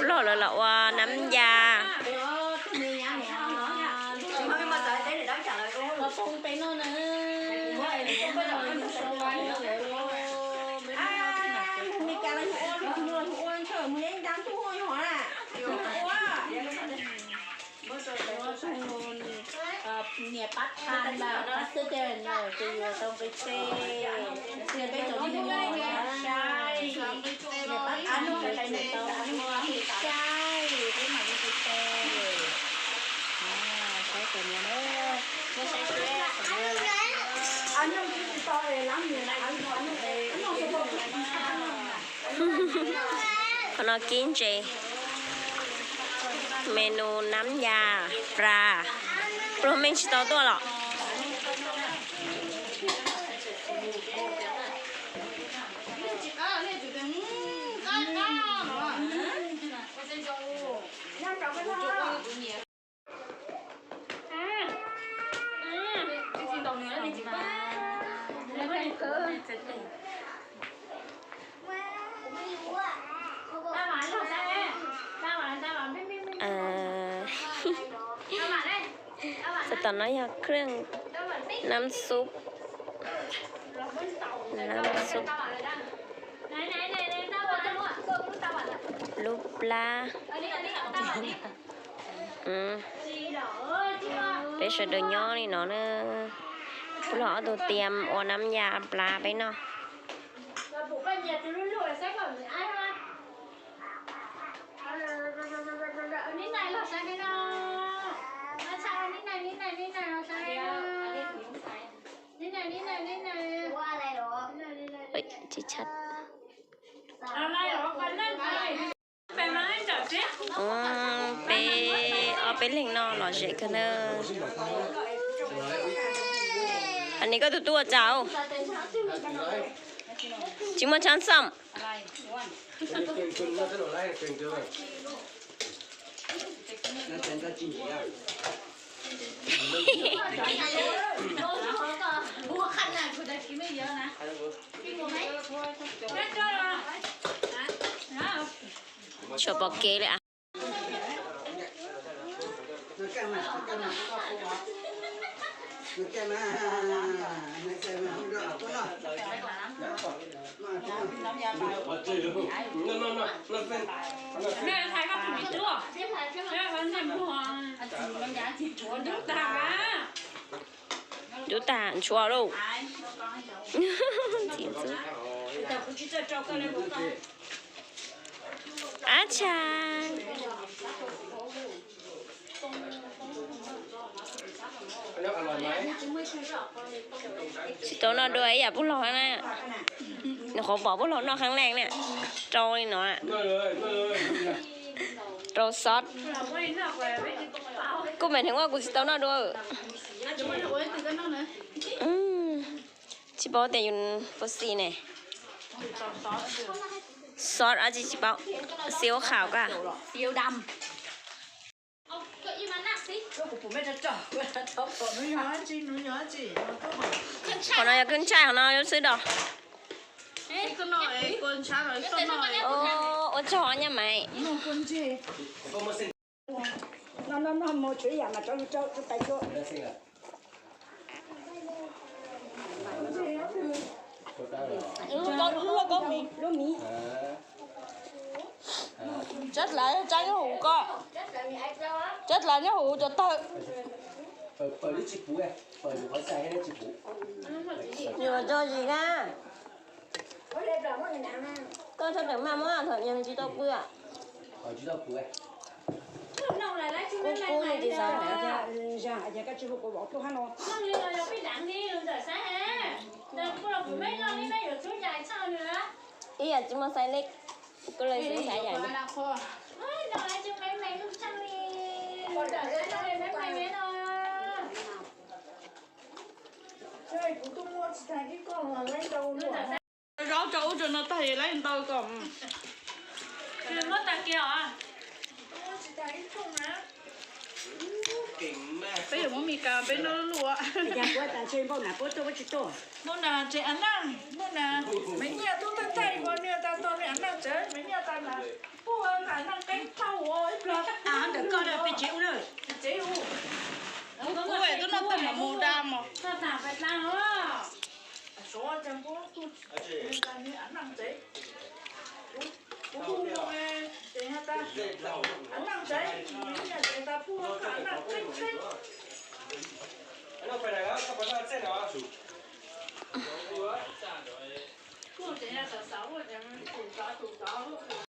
Loj lawv los ua nab ya. Niam pab tham ntawm pab xwb tiag no ces yuav tau nqi tes, niam peb cov me nyuam na, niam pab tham no ces yuav tau nqi tes, peb mam li nqi tes. Saib cov niam, saib saib. Qhov no kib ntses, menu nab ya pla, pluag meej tsis tau tuaj los. Tam tom no yog เครื่อง น้ำซุป,น้ำซุป lub plab. Peb sawv daws nyob li no na. Puab los ob tug tiam ua nab ya plab peb noj. Tsis tshaj. Peb ob peb leeg no lom zem kawg na. Anis, koj tus tub ua cas? Tsis muaj tshab xom. Tshuav pom kev li. Dub tag ntshuav lauj. Ab tsa. Tsis tau noj dua ib yam puj laug na. Nws qhuav pom puj laug noj qhab leej na. Rau li no. Rau xob. Kuj mas neeg ua kuv tsis tau noj dua. Tsis paub tias yus puas xis ne. Xob ab tsi tsis paub. Xiv khaum ka. Qhov no yog kub ntshai, qhov no xwb dos. Ua tsaug nyaj maiv. Tsab dlav tsab nyob hauv ko. Tsab dlav nyob hauv cov tawg. Yuav tso zis na. Koj txhob tawm maj muab thaum nws tsis tau pw. Kub kub li tsis xav. Ib yam tsis muaj xaiv leb, kuv li xaiv yam. Zaub rau ub rau no tag, laib ntau kom. Peb yuav muab Mes Kas peb noj luaj. Muaj nas tsev a naj, muaj nas, Me Nyiaj tub tag tag ua niag tas tau niag a naj tsev, Me Nyiaj tas nas puag a naj qeeb tau ua ib plag. Ntawm koj peb tsev ua na. Tsev ua. Kuv tub noj tag mam mus da mog. Sov cas puag a naj tsev. Kuv hu mus ces tas a naj tsev, Me Nyiaj tsev tas puag a naj qeeb qeeb. Kuv tsev tas xav ua ces tus tod tus tod.